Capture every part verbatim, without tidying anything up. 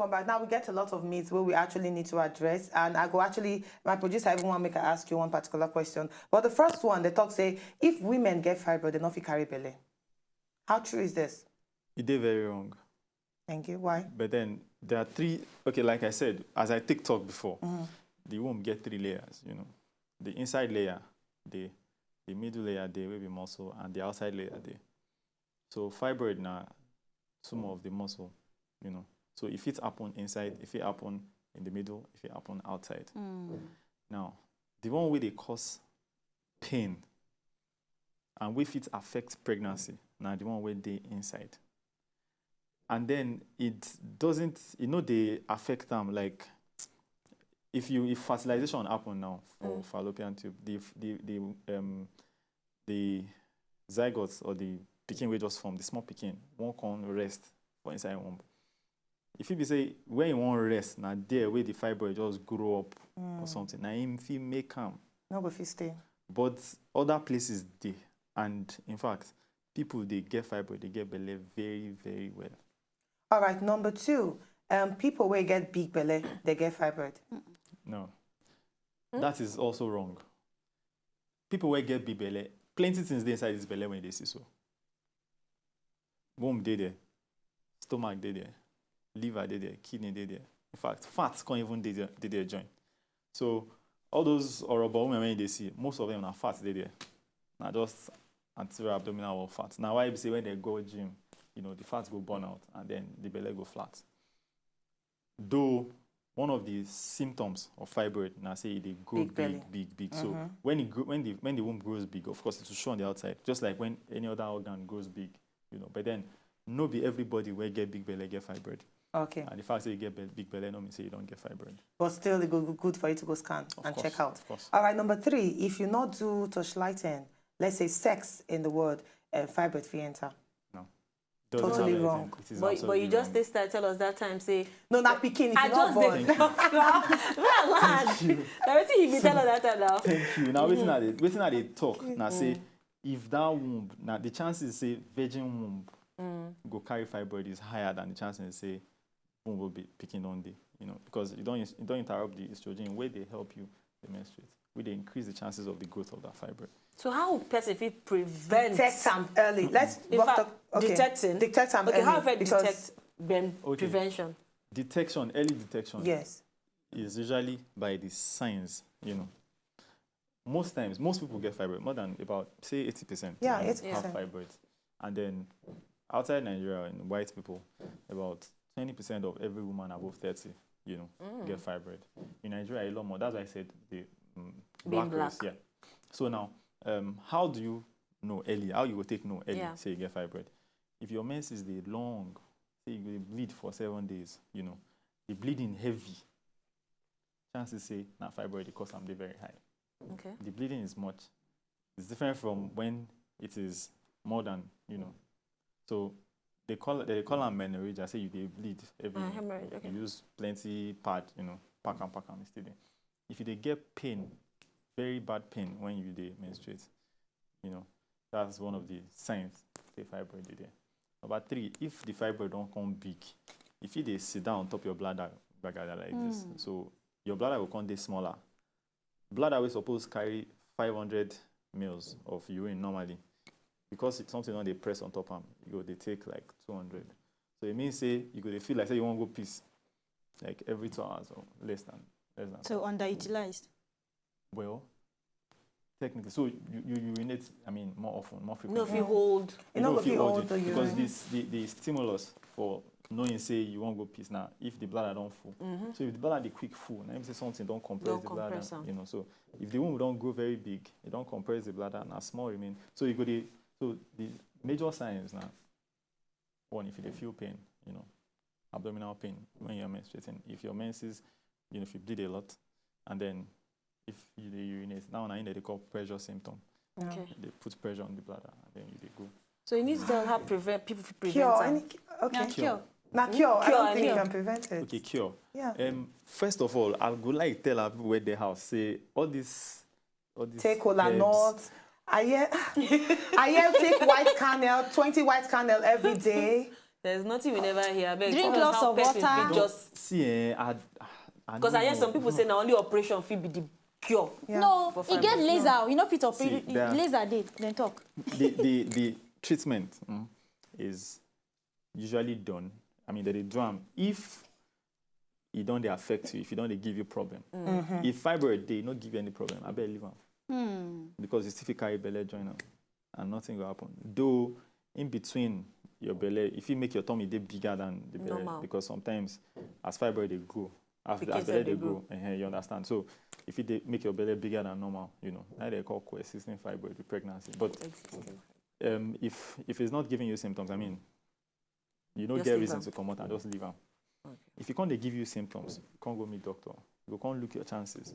Come back. Now we get a lot of myths where we actually need to address. And I go actually, my producer even want make I ask you one particular question. But the first one, they talk say, if women get fibroid, they no fit carry belle. How true is this? E dey very wrong. Thank you. Why? But then there are three. Okay, like I said, as I take talk before, the womb get three layers. You know, the inside layer, the the middle layer, the wey be muscle, and the outside layer, the so fibroid na some of the muscle. You know, so if it happen inside, if it happen in the middle, if it happen outside. Now, the one wey dey cause pain and wey fit affect pregnancy na the one wey dey inside. And then it doesn't, e no dey affect am like if you, if fertilization happen now for fallopian tube, the the the um the zygote or the pikin wey just form, the small pikin, wan come rest for inside womb. E fit be say where e wan rest na there wey the fibroid just grow up or something. Na im fit make am. No go fit stay. But other places dey, and in fact, people dey get fibroid, dey get belle very, very well. All right, number two, um, people wey get big belle, they get fibroid. No. That is also wrong. People wey get big belle, plenty things dey inside this belle wey you dey see so. Womb dey there, stomach dey there, liver dey there, kidney dey there. In fact, fat come even dey there, dey there join. So all those orobo women wey you dey see, most of them na fat dey there. Na just anterior abdominal wall fat. Na why be say when they go gym, you know, the fat go burn out and then the belle go flat. Though one of the symptoms of fibroid na say e dey grow Big belly. big, big, big. So when it grow, when the when the womb grows big, of course it will show on the outside, just like when any other organ grows big, you know. But then no be everybody wey get big belle get fibroid. Okay. And the fact say you get be- big belle no mean say you don get fibroid. But still, it go go good for you to go scan Of and course, check out. Of course. All right, number three, if you not do torchlighting, let's say sex in the word, uh, fibroid fit enter. Doesn't Totally have wrong. anything. It is But, but absolutely you just wrong. dey start tell us that time say No, not picking. If I you not just born. dey. Relax. Na wetin you be tell us that time now? Thank you. Now wetin I dey wetin I dey talk na say if that womb, na the chances say virgin womb go carry fibroid is higher than the chances say womb go be pikin don dey. You know, because you don you don interrupt the estrogen wey dey help you dey menstruate, wey dey increase the chances of the growth of that fibroid. So how person fit prevent? Detect am early. Let's In work fact, talk- okay. Detecting. Detect am Okay, early. how if I Because detect then Okay. Prevention? Detection, early detection Yes. is usually by the signs, you know. Most times, most people get fibroid. More than about, say, eighty percent Yeah, have eighty percent. Fibroids. And then outside Nigeria, in white people, about twenty percent of every woman above thirty, you know, get fibroid. In Nigeria, a lot more. That's why I said the um, Being black race. black. Yeah. So now, um, how do you know early? How you go take know early? Yeah. Say you get fibroid. If your menses dey long, say you go dey bleed for seven days, you know, the bleeding heavy, chances say na fibroid dey cause am dey very high. Okay. The bleeding is much. It's different from when it is more than, you know. So they call they call am menorrhea. Say you dey bleed every Uh, month. Hemorrhage. Okay. You use plenty pad, you know, pack am, pack am, e still dey. If you dey get pain, very bad pain when you dey menstruate, you know, that's one of the signs say fibroid dey there. Number three, if the fibroid don come big, if you dey sit down on top your bladder, gbagada like this, so your bladder will come dey smaller. Bladder wey suppose carry five hundred mils of urine normally, because it's something don dey press on top am, you go dey take like two hundred. So it means say you go dey feel like say you wan go piss like every two hours or less than less than. So underutilized. Well, technically, so you, you urinate, I mean, more often, more No, if frequently. you hold. You know, No if you fit hold hold it, the because urine. This the, the stimulus for knowing say you wan go piss now, if the bladder don full. So if the bladder dey quick full, na im say something don compress Don the bladder. Compress am. You know, so if the womb don grow very big, e don compress the bladder, na small remain. So you go dey, so the major signs na, one, if you dey feel pain, you know, abdominal pain when you're menstruating. If your menses, you know, if you bleed a lot, and then if you dey urinate, now na im dem dey call pressure symptom. Okay. They put pressure on the bladder, and then you dey go. So you need to tell how prevent people fit prevent Cure. am. Any, okay. Na cure. Na cure. I Cure, don't think you cure. Can prevent it. Okay, cure. Yeah. Um, first of all, I would like to tell our people where the house say all this, all this Take cola herbs, nuts. I hear, I hear take white kernel, twenty white kernel every day. There's nothing we never hear. Abeg, Drink tell us lots how of person water. fit just See, eh, I, I because don't I hear know. Some people say na only operation fit be the cure. No, For e get fibroid. laser. You know fit See, operate. there are- Laser dey, then talk. the, the, the treatment mm, is usually done. I mean, they dey do am if e don dey affect you, if e don dey give you problem. If fibroid dey no give you any problem, abeg leave am. Because you still fit carry belle join am and nothing go happen. Though in between your belle, if you make your tummy dey bigger than the belle, Normal. Because sometimes as fibroid dey grow, as, Pikin as sef belle dey dey grow, eh, you understand. So if you dey make your belle bigger than normal, you know, now they call coexisting fibroid with pregnancy. But Existing. um, if if it's not giving you symptoms, I mean, you don't Just get leave reason am. To come out and just leave am. Okay. If you can't dey give you symptoms, you can't go meet doctor. You can't look your chances.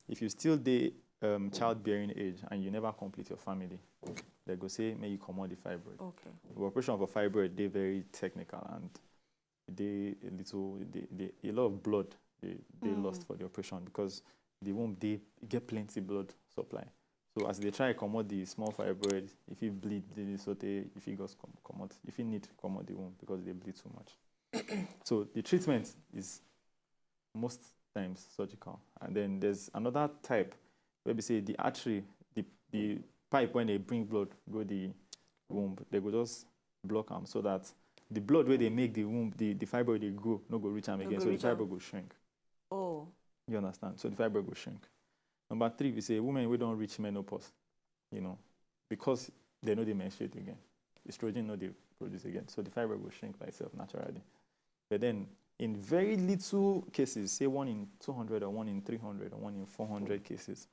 If you still dey um, childbearing age and you never complete your family, they go say make you comot the fibroid. Okay. The operation of a fibroid dey very technical and dey a little dey, dey, a lot of blood dey dey lost for the operation because the womb dey get plenty blood supply. So as they try comot the small fibroid, if you bleed, bleed so they if you go comot, if you need comot the womb because they bleed too much. So the treatment is most times surgical. And then there's another type where we say the artery, the, the pipe when they bring blood go the womb, they go just block am so that the blood where they make the womb, the, the fibroid they grow, no go reach am again. Go So the reach am. Fibroid go shrink. Oh. You understand? So the fibroid go shrink. Number three, we say women we don't reach menopause. You know, because they know they menstruate again. Estrogen no they produce again. So the fibroid will shrink by itself naturally. But then in very little cases, say one in two hundred or one in three hundred or one in four hundred cases,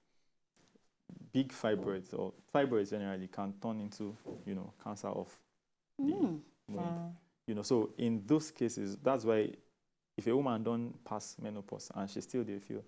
big fibroids or fibroids generally can turn into, you know, cancer of the womb. You know, so in those cases, that's why if a woman don't pass menopause and she still they feel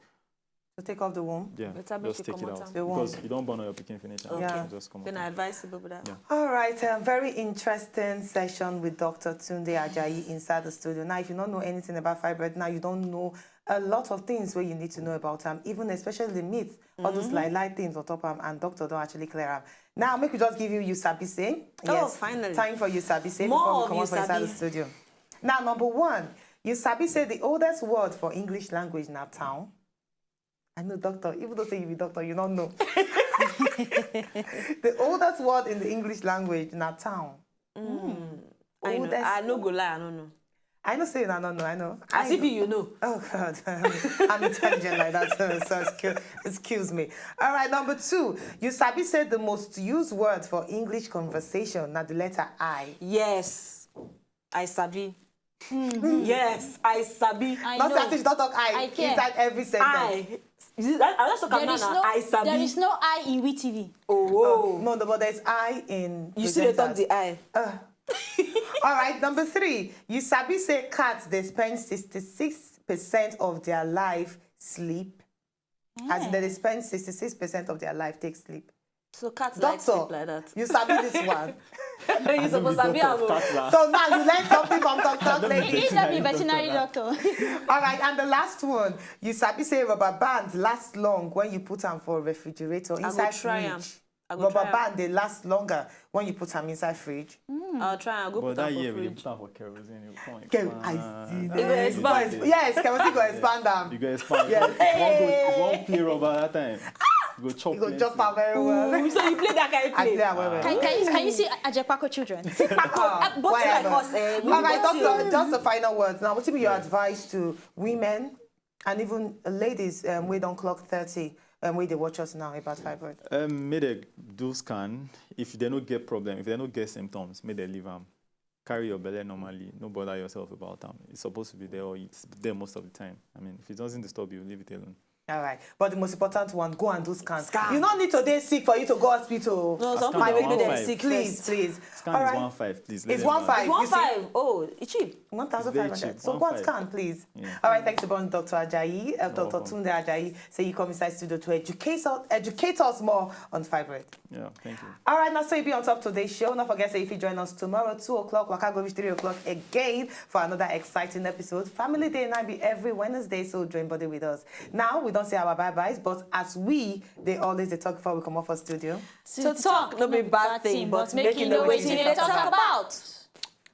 To take off the womb. yeah, Better make just she take it comot out am. The womb. Because you don't burn all your picking finish and Yeah. just come Then I out. Advisable that. Yeah. All right, um, very interesting session with Doctor Tunde Ajayi inside the studio. Now, if you don't know anything about fibroid, now you don't know a lot of things where you need to know about them, even especially the myth, all those lie lie things on top of them, and doctor don't actually clear them. Now, make we just give you you sabi say. Oh, Yes, finally. Time for you sabi say More before we of come you out from inside the sabi. Studio. Now, number one, you sabi say the oldest word for English language now town. I know doctor, even though say you be doctor, you don't know. The oldest word in the English language now town. I know. Oldest I no go lie. I don't know. I know say you don't know, I know. As I if know. You know. Oh God, I'm intelligent like that. So, so excuse, excuse me. All right, number two. You sabi say the most used word for English conversation now the letter I. Yes. I sabi. Yes, I sabi. I Not know. that she don't talk I, I care. Inside every sentence. I. You see, I I just talk There about is now. No, I sabi. There is no I in WeTV. Oh. No, no, but there's I in. You see, they talk presenters. The I. All right, number three. You sabi say cats they spend sixty-six percent of their life sleep. As in, they spend sixty-six percent of their life take sleep. So cats like Doctor, sleep like that. You sabi this one. You supposed to be a So now you learn something from Doctor Lady. He's not a veterinary doctor. All right, and the last one. You sabi say rubber band lasts long when you put them for refrigerator I go inside try fridge. am. I go Rubber try am. Band they last longer when you put them inside fridge. I'll try and go But put that am for year, we dey fridge. Put am for kerosene. You come Ker- expand. I see. It go expand. Yes, kerosene go expand them. You go expand. Yes. If you wan go, if you wan play rubber that time, you go chop. You go Plenty. Chop am very well. Ooh, so you play that kind of I play play. am well well. Can, can, you, can you see Ajepako children? Uh, but like Whatever. us, eh, we All go right, go doctor. till- Just the final words now. What be your advice to women and even ladies um, we don't clock thirty and we they watch us now about fibroid? Um, make they do scan. If they no get problem, if they no get symptoms, make they leave am. Carry your belly normally. No bother yourself about them. It's supposed to be there, or it's there most of the time. I mean, if it doesn't disturb you, leave it alone. All right, but the most important one, go and do scan. Scan. You don't need to dey sick for you to go hospital. No, some Scan people is maybe one they're five. Sick Please, first. Please. Scan All is right. One five, please. Let It's them one know. five. It's one You see? Five. Oh, it's cheap. One thousand five hundred. Very cheap. So One go and five. Scan, please. Yeah. All right, thanks to Bon Doctor Ajayi, uh, Doctor Welcome. Tunde Ajayi. Say you come inside studio to educate us, educate us more on fibroid. Yeah, thank you. All right, now so you be on top today's show. Don't forget, say if you join us tomorrow, two o'clock, waka go reach three o'clock again for another exciting episode. Family Day night be every Wednesday, so join body with us. Now we don't say our bye byes, but as we they always they talk before we come off for studio. To talk no be bad thing, but make you know wetin you dey talk about.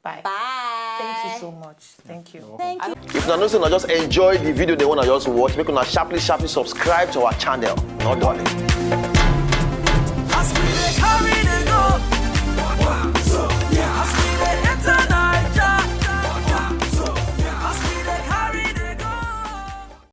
Bye. Bye. Thank you so much. Thank you. Thank you. If una know say una just enjoy the video they wanna just watch, make una sharply sharply subscribe to our channel. No darling.